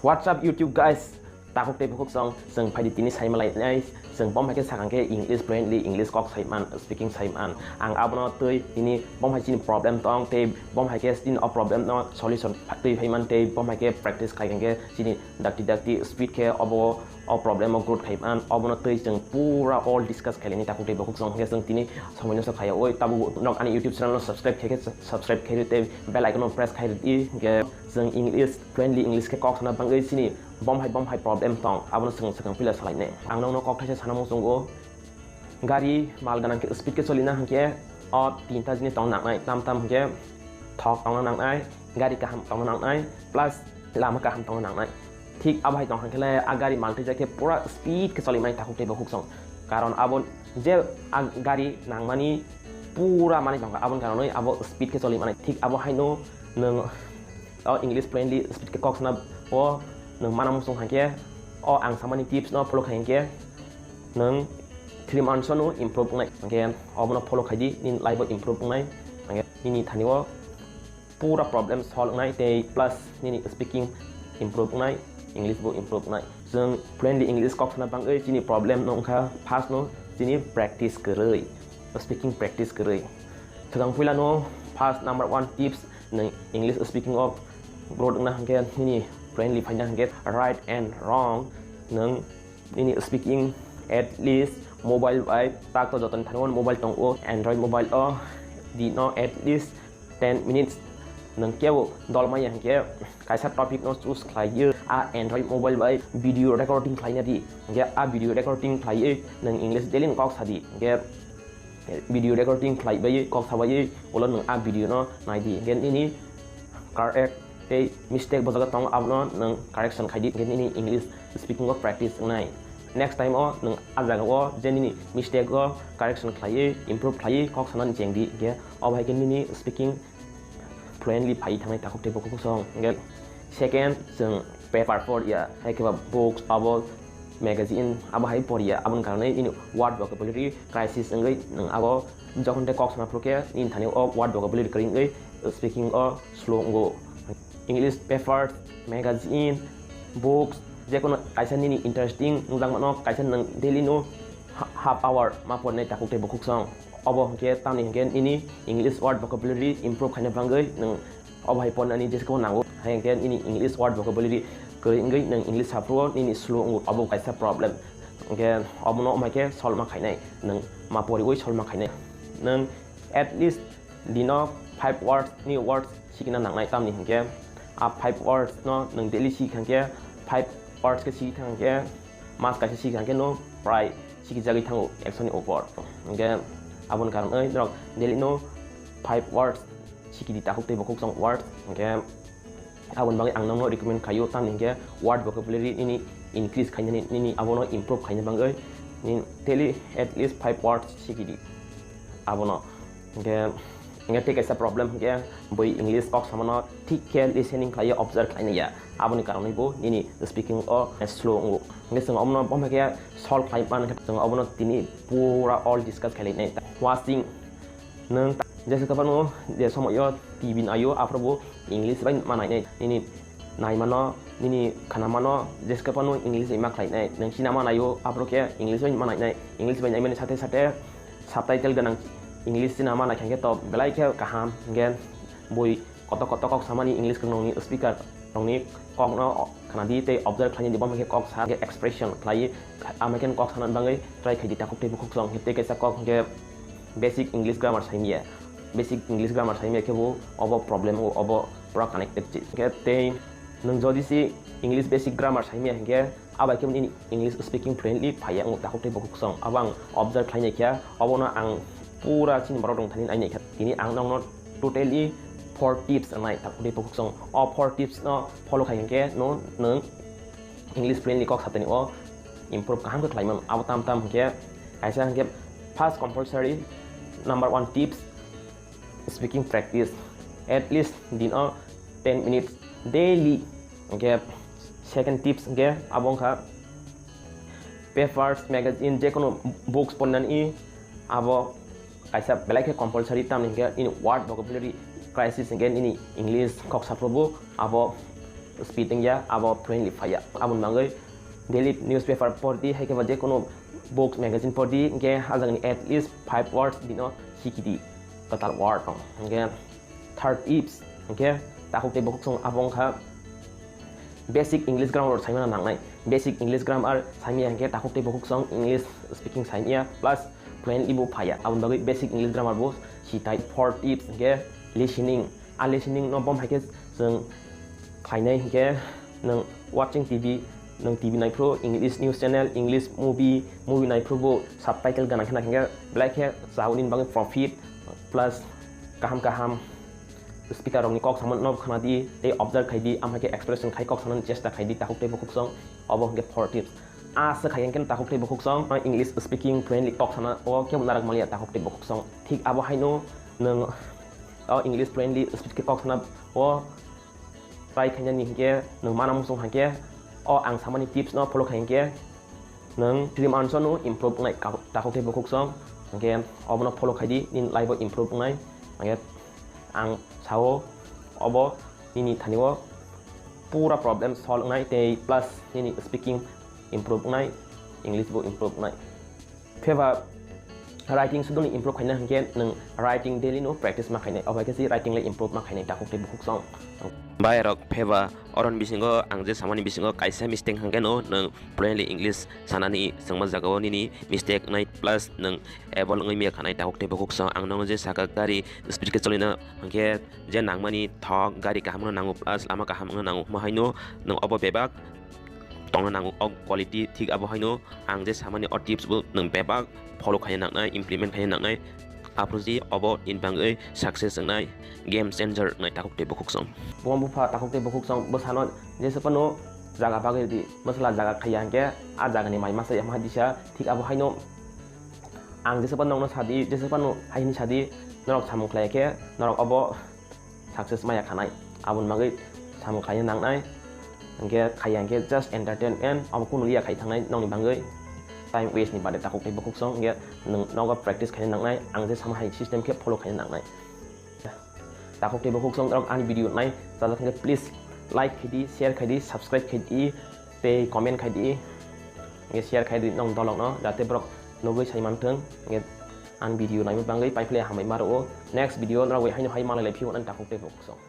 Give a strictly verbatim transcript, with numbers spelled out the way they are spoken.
What's up YouTube guys? Takhuk tei bukhuk song, chwng phaidi tini saima lainai, chwng bom hai khe sakang khe English fluently, English kok saiman, speaking saiman. Ang abono twi tini bom hai chini problem tong tei bom hai khe chini o problem no solution twi phaiman tei bom hai khe practice khai khe chini dakti dakti speed khe obo o problem o growth khaiman, obono twi chwng pura all discuss khailani takhuk tei bukhuk song. Hwnkhe chwng tini somoi no khaio oi tabuk nok ani YouTube channel no subscribe khe subscribe khe tei bell icon no press khai di. Hwnkhe chwng English fluently English khe kok sana bangwi chini bom hai bom hai problem tong, abono chwng swkang pila salainai. Ang nokno kok thaisa sana muchungo, gari mal ganang khe speed khe cholina hwnkhe o tinta jinis tong nangnai, tam tam hwnkhe thok tongna nangnai, gari kaham tongna nangnai, plus lama kaham tongna nangnai. Thik abo hai tong hwnkhe le a gari mal twijak khe pura speed khe cholimani takhuk tei bukhuk song. Karon abo je a gari nangmani pura mani tongkha, aboni karonwi abo speed khe cholimani. Thik abo haino nwng o English fluently speed khe kok sana o nwng mana muchung hwnkhe o ang samani tips no follow khai hwnkhe nwng three months no improve wngnai. Hwnkhe obono follow khai di, nini life o improve wngnai. Hwnkhe nini thani o pura problem solve wngnai tei plus nini speaking improve wngnai, English bo improve wngnai. Chwng fluently English kok sana bangwi chini problem no wngkha first no chini practice kwrwi, speaking practice kwrwi. Swkang puila no first number one tips nwng English speaking o growth wngna hwnkhe nini fluently phaina hwnkhe right and wrong nwng nini speaking at least mobile bai tak to jotoni thani mobile tongo, Android mobile o dino at least ten minutes nwng kebo dol maya hwnkhe kaisa topic no choose khlaiwi a Android mobile bai video recording khlaina di. Hwnkhe a video recording khlaiwi nwng English daily kok sadi. Hwnkhe video recording khlaiwi kok sabai ulo nwng a video no naidi. Hwnkhe nini correct tei mistake bo jaga tongo, abono nwng correction khai di, hwnkhe nini English speaking o practice wngnai. Next time o nwng a jaga o je nini mistake o correction khlaiwi improve khlaiwi kok sanani cheng di, hwnkhe obo hai khe nini speaking fluently phai thangnai takhuk tei bukhuk song. Hwnkhe second, chwng paper por ya, hai khe ba books, abo magazine, abo hai por ya, aboni karonwi nini word vocabulary crisis wngwi nwng abo jokhon tei kok sana phuru khe nini thani o word vocabulary kwrwi wngwi speaking o slow wngo. English papers, magazine, books, jekono kaisa nini interesting wngjakmano kaisa nwng daily no ha-, half hour ma porinai takhuk tei bukhuk song. Obo hwnkhe tamni hwnkhe nini English word vocabulary improve khaina bangwi nwng obo hai pornani jesukabo nango. Hai hwnkhe nini English word vocabulary kwrwi wngwi nwng English saphuru nini slow wngo, obo kaisa problem. Hwnkhe obono omo hai khe solve ma khainai, nwng ma poriwi solve ma khainai. Nwng at least dino five words ni words sikina nangnai, tamni hwnkhe a five words no nwng daily sikha hwnkhe five words khe sikha hwnkhe mas kaisa sikha hwnkhe no prai sikijagwi thango ekshoni upor. Hwnkhe aboni karonwi norok daily no five words sikidi takhuk tei bukhuk song words. Hwnkhe aboni bagwi ang nokno recommend khaio, tamni hwnkhe word vocabulary nini increase khainani, nini abono improve khaina bagwi nini daily at least five words sikidi abono. Hwnkhe, hwnkhe tei kaisa problem hwnkhe bui English kok samano thik khe listening khlaiya, observe khlainaiya, aboni karonwi bo nini speaking o slow wngo. Hwnkhe chwng omono bomo khe solve khlai man khe chwng obono tini pura all discuss khlai nai. Watching, nwng ta-, jesa kwbangno je somoio T V naio, aphuru bo English bai ma nainai. Nini naimano, nini khanamano, jesa kwbangno English bai ma khlainai. Nwng sinama naio, aphuru khe English bai ma nainai. English bai naimani sathe sathe subtitle gwnang English sinama naikha khe to belai khe kaham. Hwnkhe bui kotor kotor kok samani English kwrwngni speaker rokni kokno khnadi tei observe khlainai di, bomo khe kok sa khe expression khlai, ama khe kok sana bagwi try khaidi takhuk tei bukhuk song. Tei kaisa kok hwnkhe basic English grammar saimya, basic English grammar saimya khe bo obo problem o, obo pura connected chi. Hwnkhe tei nwng jodi si English basic grammar saimya hwnkhe abai khe nini English speaking fluently phaiya wngo takhuk tei bukhuk song. Abo ang observe khlainai kha, obono ang pura chini borok rok thani nainai kha. Tini ang nokno totally four tips wngnai takhuk tei bukhuk song. O four tips no follow khai hwnkhe no nwng English fluently kok satani o improve kaham khe khlai mano. Abo tam tam hwnkhe kaisa hwnkhe first compulsory number one tips, speaking practice at least dino ten minutes daily. Hwnkhe second tips hwnkhe abo wngkha papers, magazine, jekono books ponnani abo kaisa belai khe compulsory, tamni hwnkhe nini word vocabulary crisis hwnkhe nini English kok saphuru bo abo speed wngya, abo fluently phaiya. Aboni bagwi daily newspaper pordi, hai khe ba je kono books, magazine pordi, hingke hajagni at least five words bino sikidi, kwtal word no. Hingke third tips, hingke takhuk tei bukhuk song abo wngkha basic English grammar saimana nangnai. Basic English grammar saimaya hingke takhuk tei bukhuk song English speaking saimaya, plus fluently bo phaiya. Aboni bagwi basic English grammar bo sitai. Fourth tips hingke listening. A listening no bom hai khe chwng khlainai hingke nwng watching T V, nwng T V naiphru English news channel, English movie, movie naiphru bo subtitle gana khena hingke belai khe chauni bagwi profit plus kaham kaham speaker rokni kok samano khna di tei observe khai di, amhai khe expression khai kok sanani chesta khai di takhuk tei bukhuk song. Obo hingke four tips. A se khai hingke takhuk tei bukhuk song, English speaking fluently kok sana o kebo narak maliya takhuk tei bukhuk song. Thik abo haino nwng o English fluently speak khe kok sana o try khainani hingke nwng mana muchung hingke o ang samani tips no follow khai hingke nwng three months no improve wngnai takhuk tei bukhuk song. Hingke obono follow khai di, nini life o improve wngnai. Hingke ang sao obo nini thani o pura problem solve wngnai tei plus nini speaking improve wngnai, English bo improve wngnai. Pheba writing suduni improve khaina hingke nwng writing daily no practice ma khainai, obo khe si writing le improve ma khainai takhuk tei bukhuk song. Bai rok pheba oron bisingo ang je samani bisingo kaisa mistake hingke no nwng fluently English sanani chwngma jagao nini mistake wngnai plus nwng able wngwi maya khanai takhuk tei bukhuk song. Ang nono je saka gari speed khe cholina hingke je nangmani thok gari kaham no nango plus lama kaham no nango, mo haino nwng obo bebak tongna nango o quality. Thik abo haino ang je samani o tips bo nwng bebak follow khaina nangnai, implement khaina nangnai. Aphuru je obo nini bagwi success wngnai, game changer wngnai takhuk tei bukhuk song. Bo bupha takhuk tei bukhuk song bwsano jesa phano jaga bagwi di, bwsala jaga khaiya hingke a jagani mai masa yama disa. Thik abo haino ang jesa phano nokno sadi, jesa phano hai hini sadi, norok samung khlai khe norok obo success maya khanai. Aboni bagwi samung khaina nangnai. Hingke khaiya hingke just entertainment, abo kunu liya khai thangnai nokni bagwi. Time waste ni bade takhuk tei bukhuk song hingke nwng nogo practice khaina nangnai. Ang je sama hai system khe follow khaina nangnai. Takhuk tei bukhuk song rok ani video nai chajak hingke please like khai di, share khai di, subscribe khai di, tei comment khai di. Hingke share khai di nong dolok no, jate borok nugwi sai manthung. Hingke ani video naima bagwi paiphle hambai ma rwo. Next video norok bai haino hai malai lai phio nang takhuk tei bukhuk song.